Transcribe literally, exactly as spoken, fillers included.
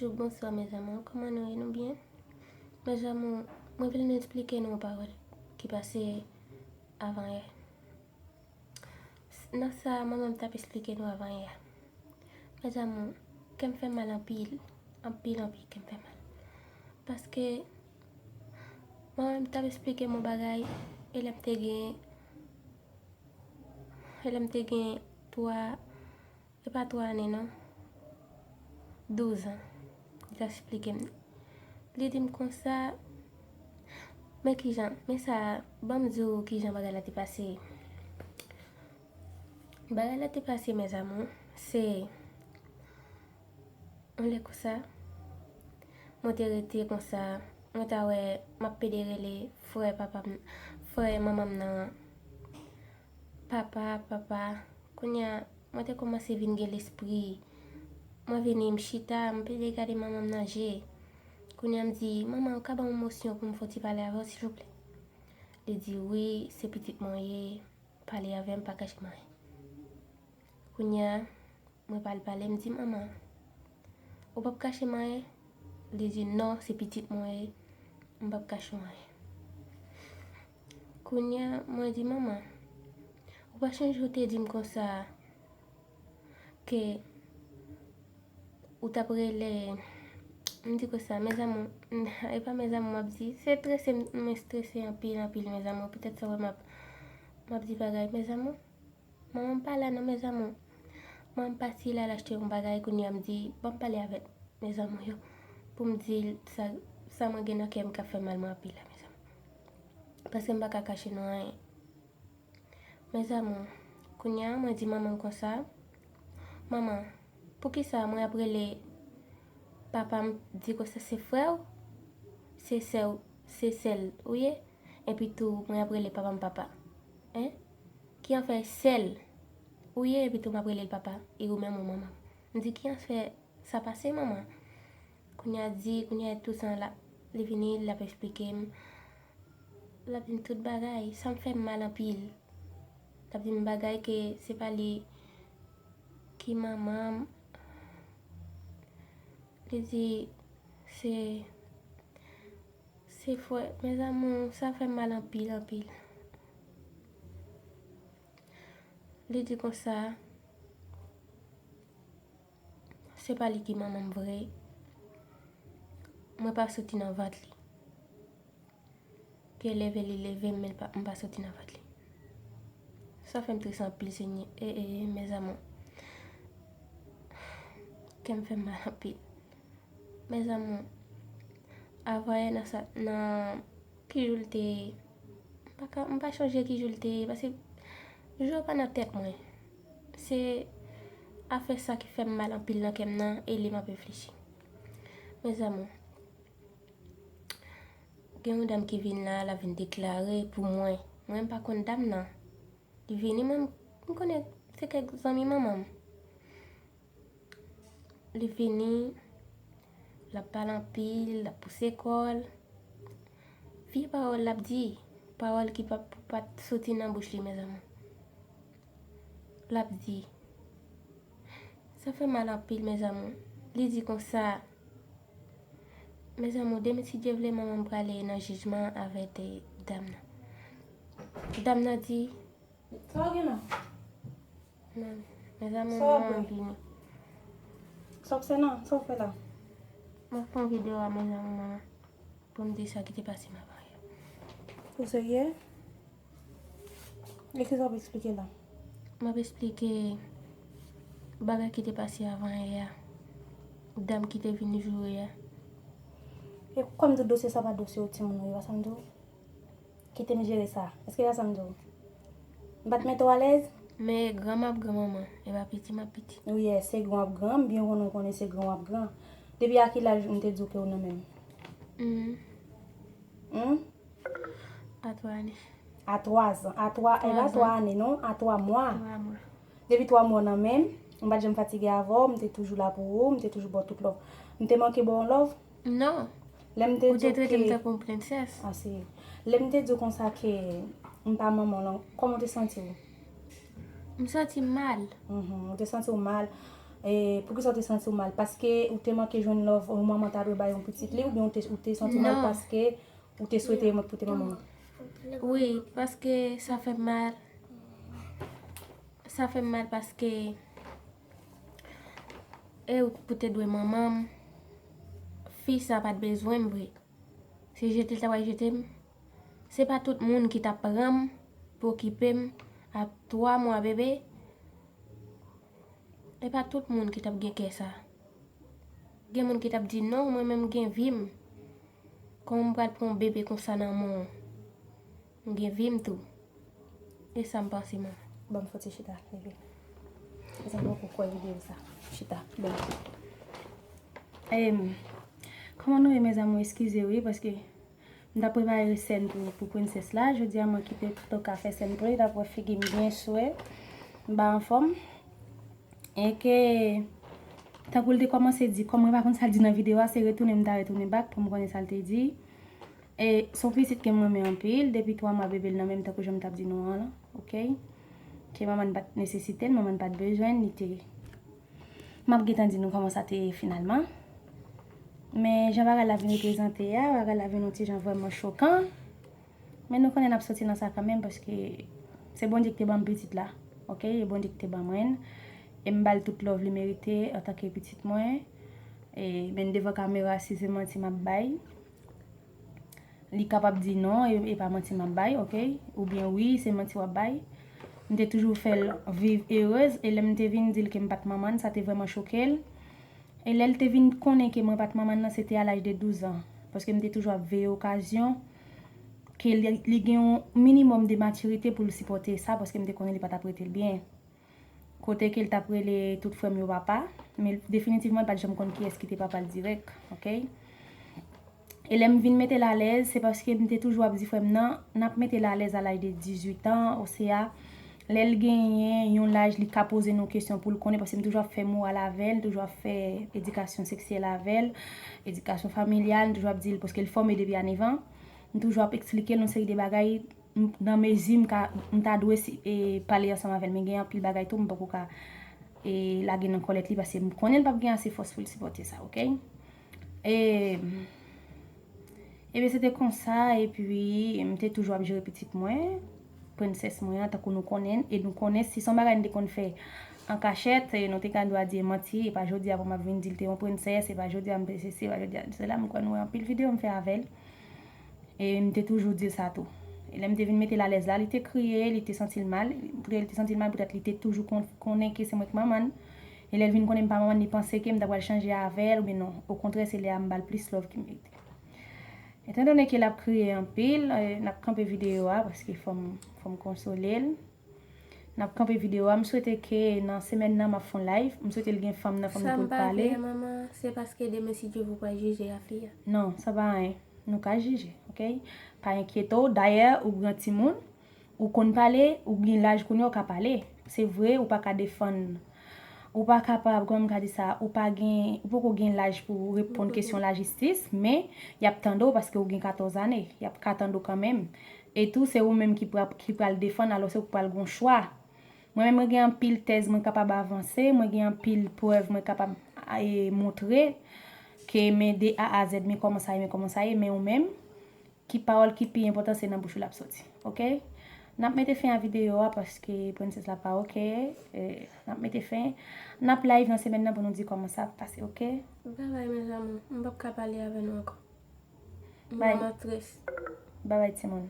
Bonjou, bonswa, mes amours. Kòman nou ye? Nou byen? Mes amours, mwen vle nou eksplike nou yon pawòl ki pase avan yè. Nan sa, manman m t ap eksplike nou avan yè. Mes amours, kè m fè mal anpil, anpil, anpil, kè m fè mal. Paske manman m t ap eksplike m yon bagay, e lè m te gen, e lè m te gen twa, e pa twa ane non, douz an, li t ap eksplike m. Li di m konsa, men kijan, men sa, ban m di w kijan bagay la te pase. Bagay la te pase, mes amours, se yon lè konsa, mwen te rete konsa, mwen ta wè m ap pede rele frè papa m, frè manman m nan, papa, papa. Kounye a, mwen te kòmanse vin gen lespri. Mwen vini, m chita, m pede gade manman m nan je. Kounye a, m di, manman, ou ka ban m yon motion pou m fè yon ti pale avè w, silvouplè? Li di, wi, se pitit mwen w ye, pale avè m, pa kache m anyen. Kounye a, mwen pral pale, m di, manman, ou p ap kache m anyen? Li di, non, se pitit mwen w ye, m p ap kache w anyen. Kounye a, mwen di, manman, ou pa chonje ou te di m konsa ke ou t ap rele, m di konsa, mes amours, e pa mes amours m ap di, se strese, m strese anpil, anpil, mes amours, poutèt sa w wè m ap, m ap di bagay, mes amours. Manman m pa la non, mes amours. Manman m pati, l al achte yon bagay, kounye a m di, ban m pale avèk mes amours yo, pou m di l sa, sa mwen gen nan kè m k ap fè mal mwen anpil la, mes amours. Paske m pa ka kache nou anyen. Mes amours, kounye a mwen di manman m konsa, manman, poukisa mwen ap rele papa m di konsa se frè w, se sè w, se sè l ou ye, epi tou mwen ap rele papa m papa? Hein? Ki an fè sè l ou ye, epi tou m ap rele l papa, e ou menm ou manman m? M di, ki an fè sa pase, manman? Kounye a di, kounye a tou sa la, li vini, l ap eksplike m. L ap di m tout bagay, sa m fè m mal anpil. L ap di m bagay ke se pa li ki manman m. Li di se, se frè, mes amours, sa fè m mal anpil, anpil. Li di konsa, se pa li ki manman m vre. Mwen pa soti nan vant li. Ke leve li leve m, men pa, m pa soti nan vant li. Sa fè m tris anpil, Senyè. E, e, e, mes amours. Kè m fè m mal anpil. Mes amours, avan yè nan sa, nan ki jou l te ye? M pa ka, m pa chonje ki jou l te ye, paske jou yo pa nan tèt mwen. Se afè sa ki fè m mal anpil nan kè m nan, e li m ap reflechi. Mes amours, gen yon dam ki vin la, l ap vin deklare pou mwen. Mwen, m pa konn dam nan. Li vini, mwen, m konnen se kèk zanmi manman m. Li vini, l ap pale anpil, l ap pouse kò l. Vye pawòl l ap di, pawòl ki pa, pa t soti nan bouch li, mes amours. L ap di, sa fè mal anpil, mes amours. Li di konsa, mes amours, demen, si Dye vle, manman m prale nan jijman avèk dam nan. Dam nan di, sa w gen la? Men, mes amours, sa w ap wè? Sa w ap fè la? M ap pran videyo a, mes amours, pou m di sa ki te pase m avan yè. Ou serye? E kisa w ap eksplike la? M ap eksplike bagay ki te pase avan yè a. Dam ki te vin joure a. E kòm tout dosye sa pa dosye w timoun ou ye, pa sa m di w? Kite m jere sa. Èske pa sa m di w? M pa t mete w alèz? Men gran m ap gran manman, e pa piti m ap piti. Wi, se gran w ap gran, m byen konnen w konnen se gran w ap gran. Depi a ki laj m te di w ke w nan men m? Hmm? A twa ane. A twa zan, a twa, e pa twa ane non, a twa mwa. Twa mwa. Depi twa mwa w nan men m, m pa t janm fatige avè w, m te toujou la pou ou, m te toujou ba w tout love. M te manke ba w yon love? Non. Lè m te di w ke... Ou te trete m tankou yon prensès. Ah, se. Lè m te di w konsa ke m pa manman w lan, kòman w te santi w? M santi m mal. Mhm, ou te santi w mal. E poukisa w te santi w mal? Paske ou te manke jwenn love yon manman ta dwe bay yon pitit li, oubyen ou te, ou te santi w mal paske ou te swete remèt pou te manman? Wi, paske sa fè m mal. Sa fè m mal paske e ou pou te dwe manman m, fi sa pa t bezwen m vre. Se jete l ta pral jete m. Se pa tout moun ki t ap pran m pou okipe m a twa mwa bebe. E pa tout moun ki t ap gen kè sa. Gen moun ki t ap di non, mwen menm m gen vi m. Kòman m pral pran yon bebe konsa nan men w? M gen vi m tou. E sa m panse mwen. Ban m fon ti chita, bebe. Paske m poko kwè videyo sa. Chita, bebe. Em, kòman nou ye, mes amours? Eskize wi, paske m t ap prepare sèn pou, pou prensès la. Jodi a mwen kite Toka fè sèn pou li, l ap wè figi m byen swè. M pa anfòm. E ke, tankou l te kòmanse di, kòm mwen pa konn sa l di nan videyo a, se retounen m ta retounen back pou m konnen sa l te di. E se yon pitit ke m renmen anpil, depi twa mwa bebe l nan men m, tankou jan m t ap di nou an lan, oke? Ke manman n pa t nesesite l, manman n pa t bezwen l, li te. M ap gentan di nou kòman sa te ye finalman. Men jan bagay la vin reprezante a, bagay la vin yon ti jan vrèman chokan. Men nou konnen n ap soti nan sa kanmenm, paske se Bondye ki te ban m pitit la, oke? E Bondye ki te ban mwen l. E m ba l tout love li merite antanke pitit mwen. E, men devan kamera, si se manti m ap bay, li kapab di non, e, e pa manti m ap bay, oke? Oubyen wi, se manti w ap bay. M te toujou fè l viv erez, e lè m te vin di l ke m pa t manman l, sa te vrèman choke l. E lè l te vin konnen ke mwen pa t manman l nan, se te a laj de douz an. Paske m te toujou ap veye okazyon ke li, li gen yon minimòm de matirite pou l sipòte sa, paske m te konnen li pa t ap rete l byen. Kote ke l t ap rele tout frè m yo papa, men definitivman, l pa t janm konn kiyès ki te papa l dirèk, oke? E lè m vin mete l alèz, se paske m te toujou ap di frè m nan, n ap mete l alèz a laj de dizuit an, osea, lè l genyen yon laj, li ka poze nou kesyon pou l konnen, paske m toujou ap fè moral avè l, toujou ap fè edikasyon seksyèl avè l, edikasyon familyal, m toujou ap di l, paske l fòme depi a nèf an, m toujou ap eksplike l yon seri de bagay, m, nan mezi m ka, m ta dwe si, e, pale ansanm avè l, men gen anpil bagay tou, m poko ka, e, lage nan kòlèt li, paske m konnen l p ap gen ase fòs pou l sipòte sa, oke? E, ebyen, se te konsa, epi m te toujou ap jere pitit mwen, prensès mwen an, tankou nou konnen, e nou konnen si se yon bagay n te konn fè an kachèt, e nou te ka dwa di e manti, e pa jodi a pou m ap vin di l te yon prensès, e pa jodi a m te sesi, e pa jodi a m te sela, m kwè nou wè anpil videyo m fè avè l. E m te toujou di l sa tou. E lè m te vin mete l alèz la, li te kriye, li te santi l mal. Poutèt li te santi l mal, poutèt li te toujou kon-, konnen ke se mwen k manman l. E lè l vin konnen m pa manman l, li panse ke m ta pral chanje avè l, oubyen non. Okontrè, se lè a m ba l plis love ki merite. Etandone ke l ap kriye anpil, eh, n ap kanpe videyo a, paske fò m, fò m konsole l. N ap kanpe videyo a. M swete ke nan semèn nan, m ap fè yon live. M swete l gen fanm nan, fanm nan pou l pale. Sa m pa vle, manman, se paske demen, si Dye vle, w pral jije a fi a. Non, sa pa anyen. Nou ka jije, oke? Pa enkyete w. Dayè, ou gran timoun, ou konn pale, ou gen laj kounye a, ou ka pale. Se vre, ou pa ka defann, ou pa kapab, kòman m ka di sa, ou pa gen, ou poko gen laj pou w reponn kesyon lajistis, men y ap tande w paske ou gen katòz ane, y ap ka tande w kanmenm. E tou, se ou menm ki pra-, ki pral defann, alò se ou k pral gen yon chwa. Mwen menm, mwen gen anpil tèz mwen kapab avanse, mwen gen anpil prèv mwen kapab, e, montre ke men de A a Z, men kòman sa ye, men kòman sa ye, men ou menm, ki pawòl ki pi enpòtan, se nan bouch ou l ap soti, oke? N ap mete fen a videyo a paske prensès la pa oke, e, n ap mete fen. N ap live nan semèn nan pou nou di kòman sa ap pase, oke? Babay, mes amours, m p ap ka pale avè nou ankò. M vrèman très. Babay, timoun.